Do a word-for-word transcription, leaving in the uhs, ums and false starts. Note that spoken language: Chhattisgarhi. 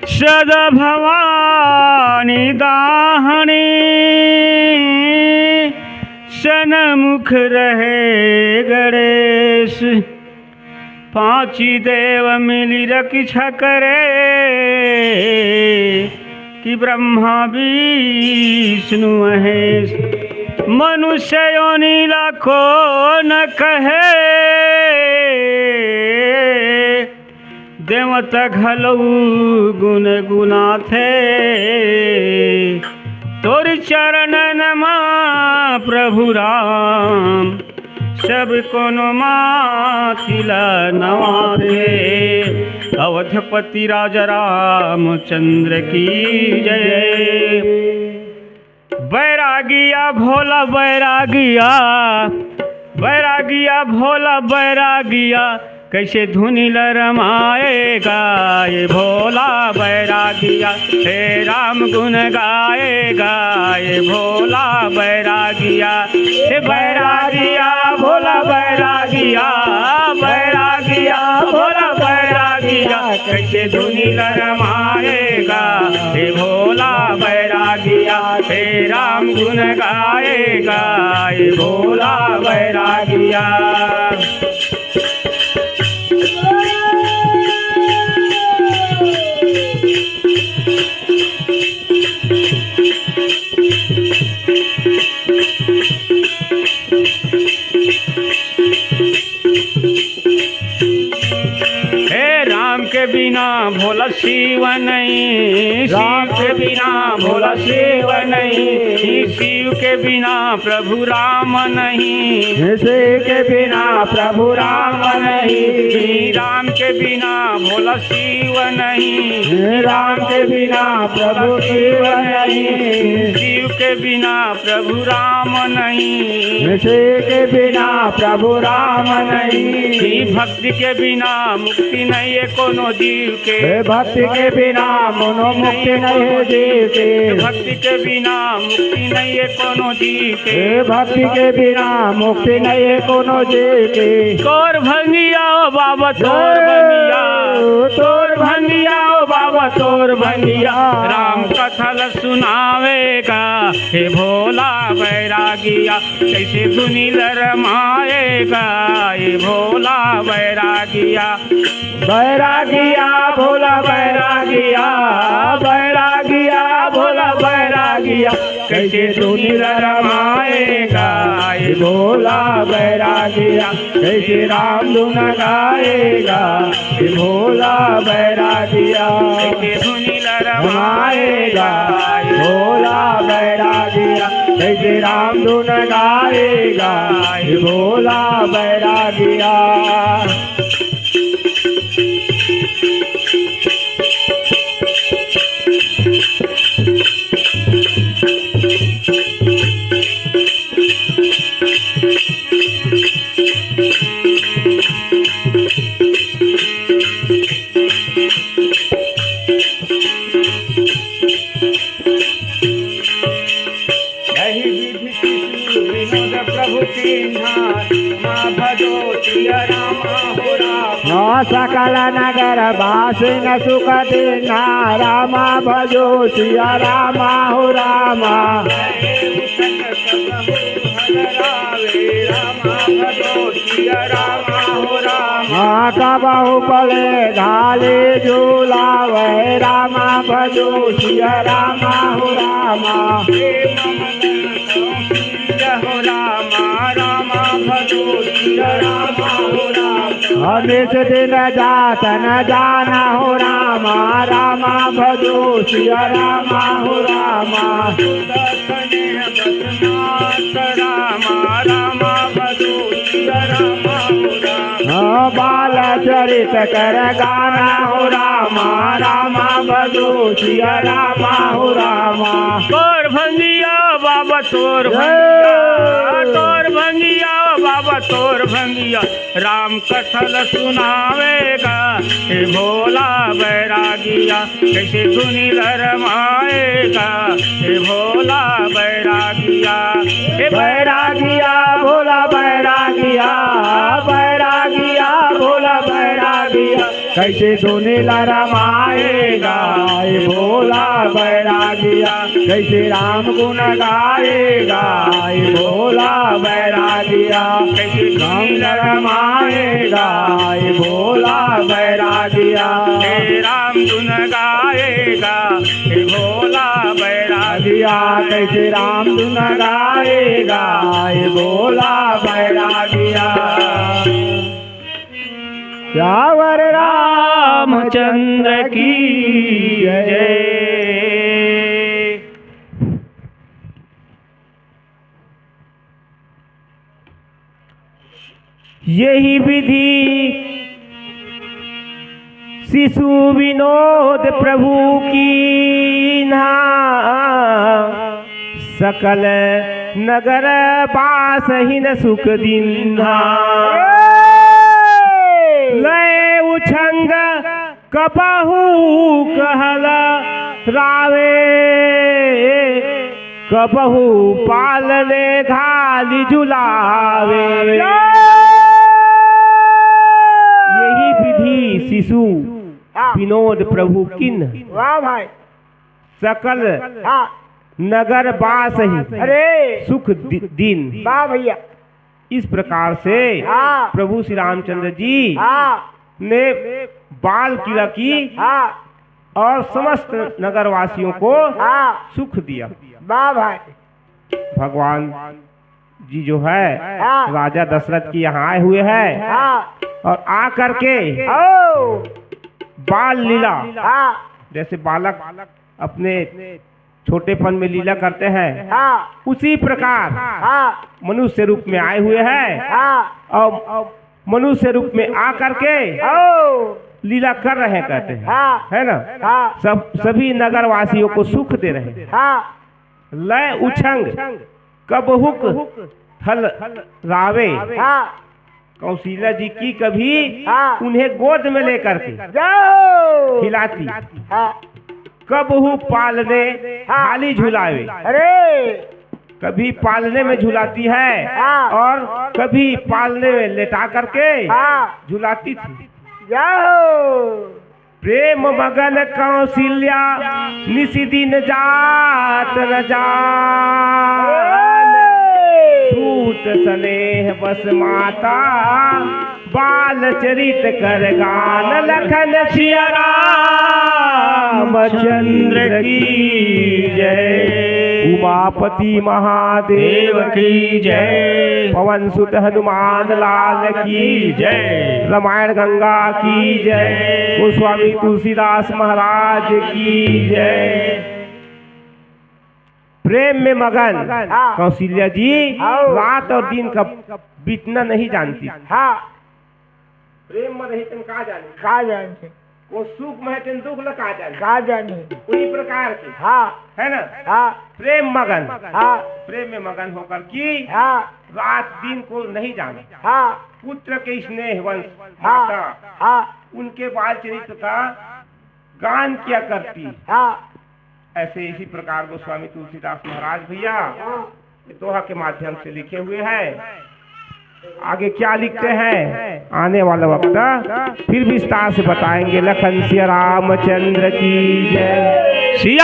सदा भवानी दाहनी सनमुख रहे गणेश। पांची देव मिली रक्षा करे कि ब्रह्मा विष्णु महेश। मनुष्य योनि ला को न कहे, देवता घलो गुन गुनाथे। तोर चरणन मा प्रभु राम, सब कोनो माथि ला नवाथे। अवधपति राजा रामचंद्र की जय। बैरागिया भोला बैरागिया, बैरागिया भोला बैरागिया, कैसे धुनी ल रमाएगा ये भोला बैरागिया। हे राम गुण गाएगा ये भोला बैरागिया। हे बैरागिया भोला बैरागिया, बैरागिया भोला बैरागिया, कैसे धुनी ल रमाएगा हे भोला बैरागिया। हे राम गुण गाएगा हे भोला बैरागिया। हे राम के बिना भोला शिव नहीं, शिव राम के बिना भोला शिव नहीं, शिव के बिना प्रभु राम नहीं। हे शिव के बिना प्रभु राम नहीं। राम के बिना भोला शिव नहीं। हे राम के बिना प्रभु शिव नहीं। शिव के बिना प्रभु राम नहीं। हे शिव के बिना प्रभु राम नहीं। हे भक्ति के बिना मुक्ति नहीं है कोनो जीव के। हे भक्ति के बिना मनो मुक्ति नहीं है जीव के। भक्ति के बिना मुक्ति नहीं है कोनो जीव के। हे भक्ति के बिना मुक्ति नहीं है कोनो जीव के। तोर भंगिया ओ बाबा, तोर भंगिया, तोर भंगिया ओ बाबा, तोर भंगिया। राम कथा ल सुनावेगा हे भोला बैरागिया, कैसे धुनी ल रमाएगा ये भोला बैरागिया। बैरागिया भोला बैरागिया, बैरागिया भोला बैरागिया, कैसे धुनी ल रमाएगा ये भोला बैरागिया, कैसे राम धुन गाएगा ये भोला बैरागिया। कैसे धुनी ल रमाएगा ये भोला बैरागिया, कैसे राम धुन गाएगा ये भोला बैरागिया। यही विधि विनोद प्रभु चिन्हा, रामा भजो सिया रामा हो रामा। हाँ, सकल नगर वासिन सुख दीन्हा, रामा भजो सिया रामा हो रामा। रामा भजो सिया रामा हो रामा। हाँ, कबहु पले घाली झुलावे, रामा भजो सिया रामा हो रामा। हे मम हो रामा, रामा भजो सिया रामा हो रामा। नित दिन जात न जाना हो रामा, रामा भजो सिया रामा हो रामा। रामा, रामा भजो सिया रामा हो रामा। हाँ, बाल चरित कर गाना हो रामा, रामा भजो सिया रामा हो रामा। तोर भंगिया बाबा तोर भंगिया, जय। तोर भंगिया बाबा तोर भंगिया, राम कथा ल सुनावेगा हे भोला बैरागिया, कैसे धुनी ल रमाएगा हे भोला बैरागिया। हे बैरागिया भोला बैरागिया, बैरागिया भोला बैरागिया, कैसे सोनी ला रमाएगा ये भोला बैरागिया, कैसे राम गुण गाएगा ये भोला बैरागिया, कैसे राम रमाएगा ये भोला बैरागिया। हे राम गुण गाएगा ये भोला बैरागिया, कैसे राम गुण गाएगा ये भोला बैरागिया। सियावर रामचंद्र की जय। यही विधि शिशु विनोद प्रभु कीन्हा, सकल नगर बासहिन सुख दीन्हा। लय उछंग कबहु कहल रावे, कबहु पालने घाली झुलावे। यही विधि शिशु हाँ। विनोद प्रभु किन्ह। वाह भाई। सकल हाँ। नगर बासहिन अरे। सुख दि-, दीन्ह। वाह भैया। इस प्रकार से हाँ। प्रभु श्री रामचंद्र जी हाँ। ने बाल क्रीड़ा की हाँ। और समस्त नगरवासियों को हाँ। सुख दिया। वाह भाई। भगवान जी जो है हाँ। राजा दशरथ के यहाँ आए हुए हैं हाँ। और आ करके ओ। बाल लीला हाँ। जैसे बालक अपने छोटेपन में लीला करते हैं हाँ। उसी प्रकार हाँ। मनुष्य रूप में आए हुए हैं हाँ। और मनुष्य रूप में आ करके ओ। लीला कर रहे हैं कहते हैं हाँ। है ना। हाँ। सब सभी नगरवासियों को सुख दे रहे हैं। हाँ। लय उछंग कबहुक हल रावे। हाँ। कौशल्या जी की कभी हाँ। उन्हें गोद में लेकर के जाओ। खिलाती। हाँ। कबहु पालने हाँ। खाली झुलावे। अरे। कभी पालने में झुलाती है हाँ। और कभी पालने में लेटा करके हाँ। झुलाती थी। जाओ। प्रेम मगन कौशल्या निशि दिन जात न जान। सूत स्नेह बस माता बाल चरित कर गान। लखन सिया रामचंद्र की जय। उमापति महादेव की जय। पवन सुत हनुमान लाल की जय। रामायण गंगा की जय। गोस्वामी तुलसीदास महाराज की जय। प्रेम में मगन हाँ। कौशल्या जी हाँ। रात और दिन का बीतना नहीं जानती। हाँ। प्रेम में रही तन का जाने। का जाने। वो सुख में है तन दुख ल का जाने। का जाने। उही प्रकार के। हाँ। है ना। हाँ। प्रेम मगन। हाँ। प्रेम में मगन होकर की हाँ। रात दिन को नहीं जाने। हाँ। पुत्र के स्नेह वंश हाँ। माता हाँ। उनके बाल चरित्र का गान किया करती। हाँ। ऐसे इसी प्रकार गोस्वामी तुलसीदास महाराज भैया हाँ। ये दोहा के माध्यम से लिखे हुए हैं। आगे क्या लिखते हैं आने वाला वक्त फिर विस्तार से बताएंगे। लखन सिया रामचंद्र की जय। सिया